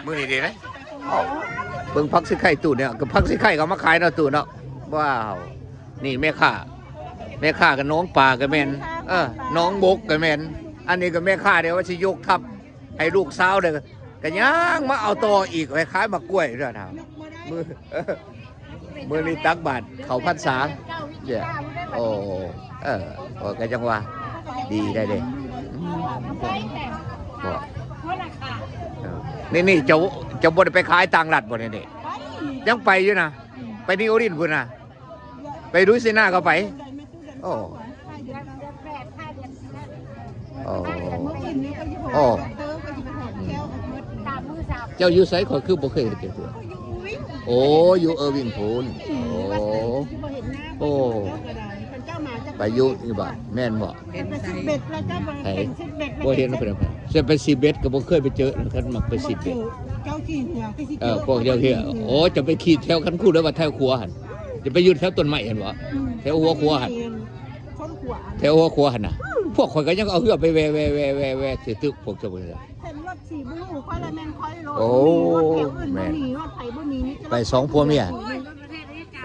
ມື້ນີ້ເດ້ ເອົ້າ ເບິ່ງຜັກສີໄຄຕູ້ນີ້ ກໍຜັກສີໄຄກໍເອົາມາຂາຍເນາະຕູ້ເນາະ. ວ້າວ ນີ້ແມ່ຄ້າ ແມ່ຄ້າກໍໜອງປາກໍແມ່ນ ເອີ ໜອງບົກກໍແມ່ນ. ອັນນີ້ກໍແມ່ຄ້າເດ້ ວ່າຊິຍົກທັບໃຫ້ລູກສາວເດ້ ກໍຍັງມາເອົາຕໍ່ອີກ ໄປຂາຍໝາກກ້ວຍເດ້ອນະ. ມື້ ມື້ນີ້ຕັກບາດເຂົ້າພັນສາ ເຈົ້າ ໂອ້ ເອີ ກໍຈັ່ງວ່າດີໄດ້ເດ້ ອືມ ບໍ່ ເອີ ນີ້ ນີ້ເຈົ້າ ເຈົ້າບໍ່ໄດ້ໄປຂາຍຕ່າງລັດບໍ່ນີ້? ນີ້ຍັງໄປຢູ່ນະ ໄປນິວອໍລີນພຸ້ນນະ ໄປລຸຍຊີນາກໍໄປ ໂອ້ ໂອ້ ໂອ້ ເຈົ້າຢູ່ໃສ? ຂ້ອຍຄືບໍ່ເຄີຍເຫັນຈັກເທື່ອ. ໂອ້ ຢູ່ເອີວິງພຸ້ນ ໂອ້ ໂອ້ ໄປຢູ່ນີ້ບໍ່ ແມ່ນບໍ່? ໄປ ບໍ່ເຫັນເພິ່ນ ຊິໄປຊີເບັດກໍບໍ່ເຄີຍໄປເຈີ ຄັນມັກໄປຊີເບັດ ເອີ ພວກເຈົ້າເຮັດ ໂອ້ ຈະໄປຂີ່ແຖວຄັນຄູ ຫຼືວ່າແຖວຂົວຫັ້ນ ຈະໄປຢູ່ແຖວຕົ້ນໄມ້ຫັ້ນບໍ່? ແຖວຫົວຂົວຫັ້ນ ແຖວຫົວຂົວຫັ້ນນະ ພວກຂ້ອຍກໍຍັງເອົາເຮືອໄປແວ່ໆໆໆ ໃສ່ຕຶກພວກເຈົ້າເບິ່ງ ເຫັນລົດສີບລູຂ້ອຍລະແມ່ນຂ້ອຍໂລດ ໂອ້ ມີຮອດແຖວອື່ນບໍ່ມີ ຮອດໃຜບໍ່ມີ ໄປສອງຜົວເມຍ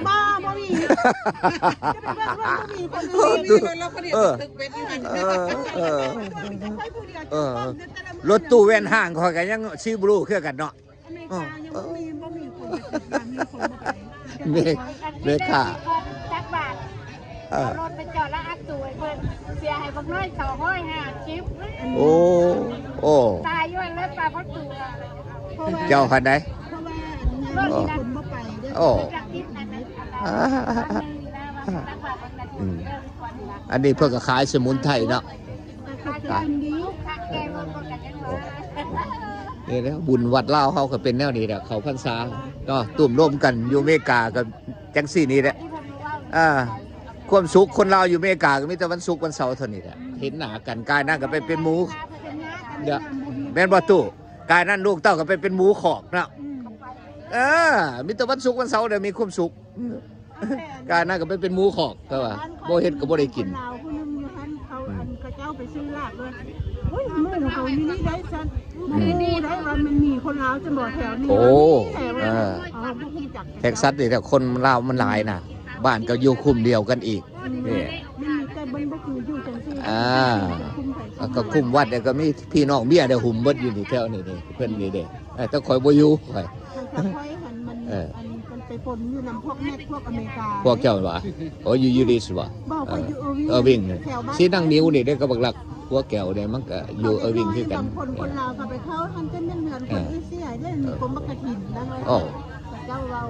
ບໍ່ ບໍ່ມີ ຈະໄປເບິ່ງລົດບໍ່ມີຄົນອື່ນ ເອີ ເອີ ເອີ ລົດຕູ້ແວ່ນຫ້າງຂ້ອຍກໍຍັງສີບລູຄືກັນເນາະ. ອາເມລິກາຍັງບໍ່ມີ ບໍ່ມີຄົນໄປ ແມ່ ແມ່ຄ້າຈັກບາດ ເອີ ເອົາລົດໄປຈອດແລ້ວອັດຕູໃຫ້ເພິ່ນ ເສຍໃຫ້ບັກນ້ອຍສອງຮ້ອຍຫ້າສິບ ໂອ້ ໂອ້ ຕາຍຢູ່ຫັ້ນເລີຍປາປະຕູ ເຈົ້າຫັ້ນໃດ ເພາະວ່າອັນນີ້ຄົນບໍ່ໄປເດ້ ໂອ້ ອັນນີ້ເພິ່ນກໍຂາຍສະໝຸນໄພເນາະ. ນີ້ແຫຼະ ບຸນວັດລາວເຮົາກໍເປັນແນວນີ້ແຫຼະ ເຂົ້າພັນສາເນາະ ຕຸ້ມໂຮມກັນຢູ່ເມກາກໍຈັ່ງຊີ້ນີ້ແຫຼະ. ອ່າ ຄວາມສຸກຄົນລາວຢູ່ເມກາກໍມີແຕ່ວັນສຸກວັນເສົາເທົ່ານີ້ແຫຼະ ເຫັນໜ້າກັນ ກາຍນັ້ນກໍໄປເປັນໝູ ເນາະ ແມ່ນບໍ່ຕູ້? ກາຍນັ້ນລູກເຕົ້າກໍໄປເປັນໝູຄອກເນາະ ເອີ ມີແຕ່ວັນສຸກວັນເສົາແຫຼະມີຄວາມສຸກ. ກາຍນັ້ນກໍໄປເປັນໝູຄອກ ເຂົາວ່າບໍ່ເຮັດກໍບໍ່ໄດ້ກິນ. ຄົນລາວຜູ້ໜຶ່ງຢູ່ຫັ້ນ ເຂົາ ອືມ ອັນ ເຂົາເຈົ້າໄປຊື້ລາບເລີຍ ໂອ້ຍ ໝູເຮົາຢູ່ນີ້ໄດ້ຊັ້ນ ໝູໄດ້ວ່າມັນມີຄົນລາວຈະບໍ່ແຖວນີ້ ໂອ້ ເອີ ເຮົາບໍ່ຮູ້ຈັກ ແທັກຊັສນີ້ແຫຼະ ຄົນລາວມັນຫຼາຍນະ ບ້ານກໍຢູ່ຄຸ້ມດຽວກັນອີກ ອືມ ນີ້ ແຕ່ມັນບໍ່ຄືຢູ່ຈັ່ງຊີ້ ອ່າ ກໍຄຸ້ມວັດ ແລ້ວກໍມີພີ່ນ້ອງເມຍໄດ້ຫຸ້ມເບິດຢູ່ນີ້ ແຖວນີ້ ນີ້ ເພິ່ນນີ້ເດ້ ເອີ ແຕ່ຂ້ອຍບໍ່ຢູ່ ຂ້ອຍ ຂ້ອຍ ຂ້ອຍຫັ້ນມັນ ເອີ ອັນ ໄປປົນຢູ່ນຳພວກແມັກ ພວກອາເມລິກາ ພວກເຈົ້າຫວາ? ໂອ້ ຢູ່ ຢູ ເອສ ຫວາ? ບໍ່ ຂ້ອຍຢູ່ເອີວິງ ເອີວິງ ແຖວບ້ານ ຊິນາງນິວນີ້ເດ້ກັບບັກລັກ ຜົວແກ້ວເດ້ ມັນກໍຢູ່ເອີວິງຄືກັນ. ຄົນລາວກໍໄປເຂົ້າຫັ້ນ ເປັນເໝືອນຄົນເອເຊຍເດ້ ມີຄົນບັກກະຖິນນະ ໂອ້ ເຂົາເຈົ້າເວົ້າ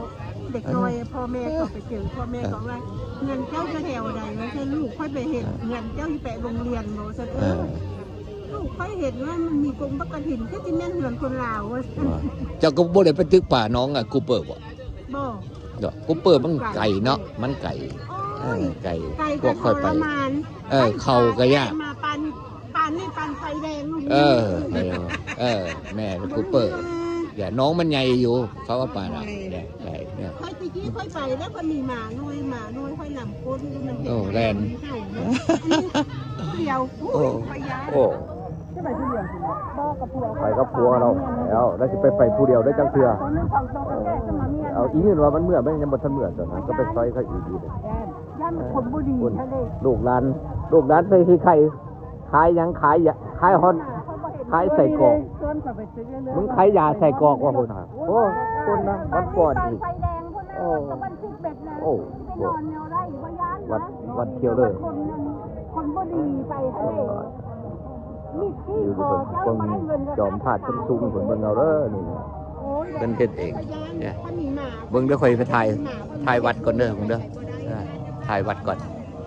ເດັກນ້ອຍ ພໍ່ແມ່ກໍໄປເຈີ ພໍ່ແມ່ກໍວ່າ ເຮືອນເຈົ້າຢູ່ແຖວໃດ? ວ່າຊັ້ນ ລູກຂ້ອຍໄປເຮັດ ເຮືອນເຈົ້າຢູ່ແປະໂຮງຮຽນບໍ່? ວ່າຊັ້ນ ເອີ ລູກຂ້ອຍເຫັນວ່າມັນມີກົງບັກກະຖິນ ຄືຊິແມ່ນເຮືອນຄົນລາວວ່າຊັ້ນ. ເຈົ້າກໍບໍ່ໄດ້ໄປຕຶກປາໜອງ ອາ ກູເປີບໍ່? ບໍ່ ເນາະ ກູເປີມັນໄກເນາະ ມັນໄກ ໂອ້ຍ ເອີ ໄກ ໄກ ພວກຂ້ອຍໄປ ກໍທໍລະມານ ເອີ ເຂົ້າກໍຍາກ ໄປມາປານ ປານນີ້ປານໄຟແດງ ເອີ ເອີ ແມ່ນ ກູເປີ ຢ່າ ໜອງມັນໃຫຍ່ຢູ່ ເຂົາວ່າປານນັ້ນ ໄກ ໄກ ເອີ ຂ້ອຍແຕ່ກີ້ຂ້ອຍໄປແລ້ວ ກໍມີໝານ້ອຍ ໝານ້ອຍຂ້ອຍນຳ ໂອ້ ແລ່ນ ຜູ້ດຽວ ໂອ້ ໂອ້ຍ ຂ້ອຍຢ້ານ ໂອ້ ຈະໄປຜູ້ດຽວ ບໍ່ ກັບຜົວ ໄປກັບຜົວລາວແລ້ວ ລາວຊິໄປ ໄປຜູ້ດຽວໄດ້ຈັກເທື່ອ ເອົາອີ່ນີ້ວ່າມັນເມືອ ມັນຍັງບໍ່ທັນເມືອ ຕອນນັ້ນກໍໄປຊອຍເຂົາອີກຢູ່ເດ້ ຢ້ານ ຢ້ານຄົນບໍ່ດີຫັ້ນເດ້ ລູກຫຼານ ລູກຫຼານໄປທີ່ໃຄ ຂາຍຫຍັງ ຂາຍຢາ ຂາຍຮອດ ຂາຍໄສ້ກອກ ເຊີນຂ້ອຍໄປຊື້ເລີຍ ມຶງຂາຍຢາໄສ້ກອກວ່າພຸ້ນນະ ໂອ້ ຄົນນະ ວັດກ່ອນອີກ ໂອ້ ໂອ້ ວັດ ວັດທ່ຽວເລີຍ ຄົນບໍ່ດີໄປຫັ້ນເດ້ ມີດຕີຄໍເຈົ້າ ບໍ່ໄດ້ເງິນ ຈອມທາດຊັ້ນສູງເພິ່ນເບິ່ງເອົາເດີ ນີ້ ໂອ້ຍ ເພິ່ນເຮັດເອງ ເບິ່ງເດີ ຂ້ອຍໄປຖ່າຍ ຖ່າຍວັດກ່ອນເດີ ເບິ່ງເດີ ເອີ ຖ່າຍວັດກ່ອນ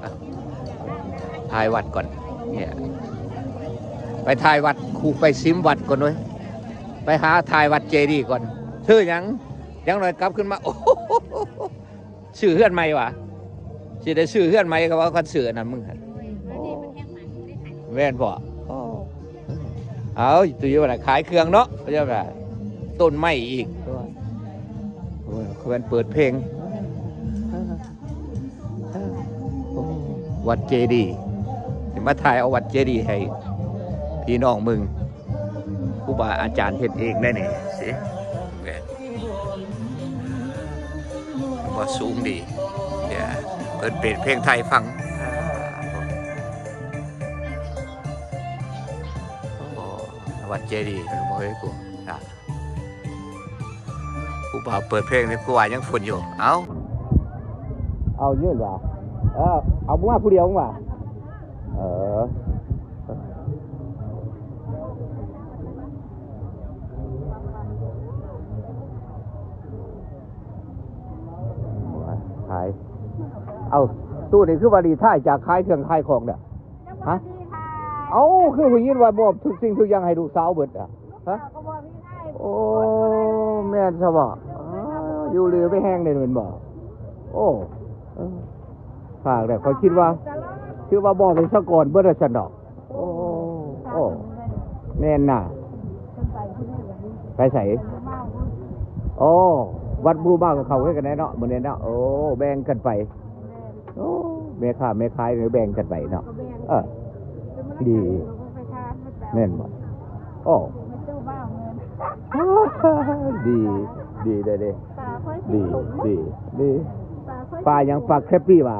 ອ່ະ ຖ່າຍວັດກ່ອນ ນີ້ ໄປຖ່າຍວັດ ຄູໄປຊິມວັດກ່ອນເວີຍ ໄປຫາຖ່າຍວັດເຈດີກ່ອນ ຊື່ຫຍັງ? ຢ່າງໜ້ອຍກັບຂຶ້ນມາ ໂອ້ ຊື້ເຮືອນໃໝ່ຫວາ? ຊິໄດ້ຊື້ເຮືອນໃໝ່ກໍວ່າ ຄັນຊື້ອັນນັ້ນມຶງຫັ້ນ ແມ່ນບໍ່? ເອົາ ຕູ້ຢູ່ນະ ຂາຍເຄື່ອງເນາະ ເຂົາເຈົ້າວ່າ ຕົ້ນໄມ້ອີກ ໂອ້ຍ ເຂົາແມ່ນເປີດເພງ ວັດເຈດີ ຊິມາຖ່າຍເອົາວັດເຈດີໃຫ້ພີ່ນ້ອງເບິ່ງ ຄູບາອາຈານເຮັດເອງໄດ໋ນີ້ ຊິ ແມ່ນ ວ່າສູງດີ ເພິ່ນເປີດເພງໄທຟັງ. ໂອ້ ວັດເຈດີ ເບິ່ງເອີຍ ກູ ຄູບາເປີດເພງນີ້ ກູວ່າຍັງຝົນຢູ່. ເອົ້າ ເອົາຢູ່ຫວາ? ເອີ ເອົາ ມຶງມາຜູ້ດຽວ ມຶງວ່າ? ເອີ ຂາຍ ເອົ້າ ຕູ້ນີ້ຄືວ່າລີ້ທ້າຍຈາກຂາຍເຄື່ອງຂາຍຂອງເດີ້? ຮະ? ເອົ້າ ຄືໄດ້ຍິນວ່າມອບທຸກສິ່ງທຸກຢ່າງໃຫ້ລູກສາວເບິດອະ? ຮະ? ໂອ້ ແມ່ນຊະບໍ? ເອີ ຢູ່ດີໄປແຮງເດ້ແມ່ນບໍ່? ໂອ້ ເອີ ພາກແລ້ວ ຂ້ອຍຄິດວ່າ ຄືວ່າບໍ່ໄດ້ສາກ່ອນເບິດວ່າຊັ້ນດອກ. ໂອ້ ໂອ້ ແມ່ນນະ. ໄປໃສ? ໂອ້ ວັດບລູມາວກໍເຂົ້າຄືກັນແດ່ເນາະ ມື້ນີ້ເນາະ. ໂອ້ ແບ່ງກັນໄປ. ໂອ້ ແມ່ຄ້າແມ່ຂາຍແບ່ງກັນໄປເນາະ. ເອີ ດີ ແມ່ນບໍ່? ໂອ້ ດີ ດີເດ້ ດີ ດີ ດີ. ປາຫຍັງ? ປາແຄຣບປີ້ຫວາ?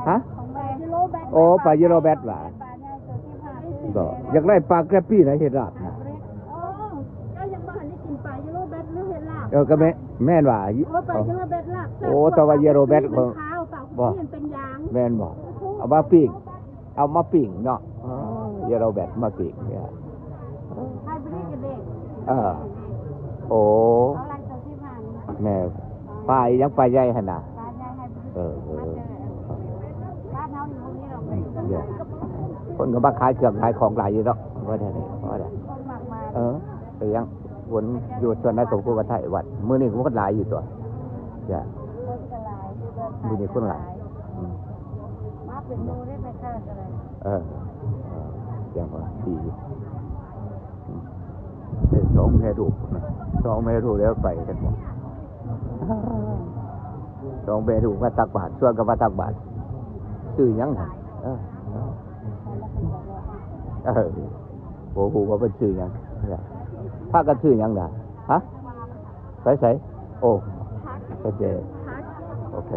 ຮະ? ໂອ້ ປາເຢໂລແບັດຫວາ? ບໍ່ ຢາກໄດ້ປາແຄຣບປີ້ນະ ເຮັດລາບນະ. ເອີ ກໍແມ່ນ ແມ່ນຫວາ? ໂອ້ ປາເຢໂລແບັດລາບແຊບ. ໂອ້ ແຕ່ວ່າເຢໂລແບັດ ເອີ ມັນຂາວ ປາແຄຣບປີ້ມັນເປັນຢາງ. ແມ່ນບໍ່? ເອົາມາປີ້ງ ເອົາມາປີ້ງເນາະ. ເຢໂລແບັດມາປີ້ງເນຍ. ເອີ ໂອ້ ແມ່ນ ປາອີຫຍັງ ປາໃຫຍ່ຫັ້ນນະ. ເອີ ເອີ ຄົນກໍມາຂາຍເຄື່ອງຂາຍຂອງຫຼາຍຢູ່ດອກ ວ່າແນວນີ້ ເອີ ໄປຫຍັງ ຄົນຢູ່ສ່ວນໃດກໍຄືວ່າໄທວັດ ມື້ນີ້ຄົນຫຼາຍຢູ່ຕົວະ. ຈ້ະ ມື້ນີ້ຄົນຫຼາຍ. ອືມ ມາເປັນໝູ່ເດ້ ແມ່ຄ້າກໍໄດ້. ເອີ ເອີ ຈັ່ງວ່າດີ. ອືມ ເປັນສອງແມ່ລູກ ສອງແມ່ລູກແລ້ວໄປກັນໝົດ. ສອງແມ່ລູກມາຕັກບາດ ຊວນກັນມາຕັກບາດ. ຊື່ຫຍັງ? ເອີ ເອີ ບໍ່ຮູ້ວ່າເພິ່ນຊື່ຫຍັງ. ພາກັນຊື່ຫຍັງລະ? ຮະ? ໄປໃສ? ໂອ້ ໂອເຄ ໂອເຄ.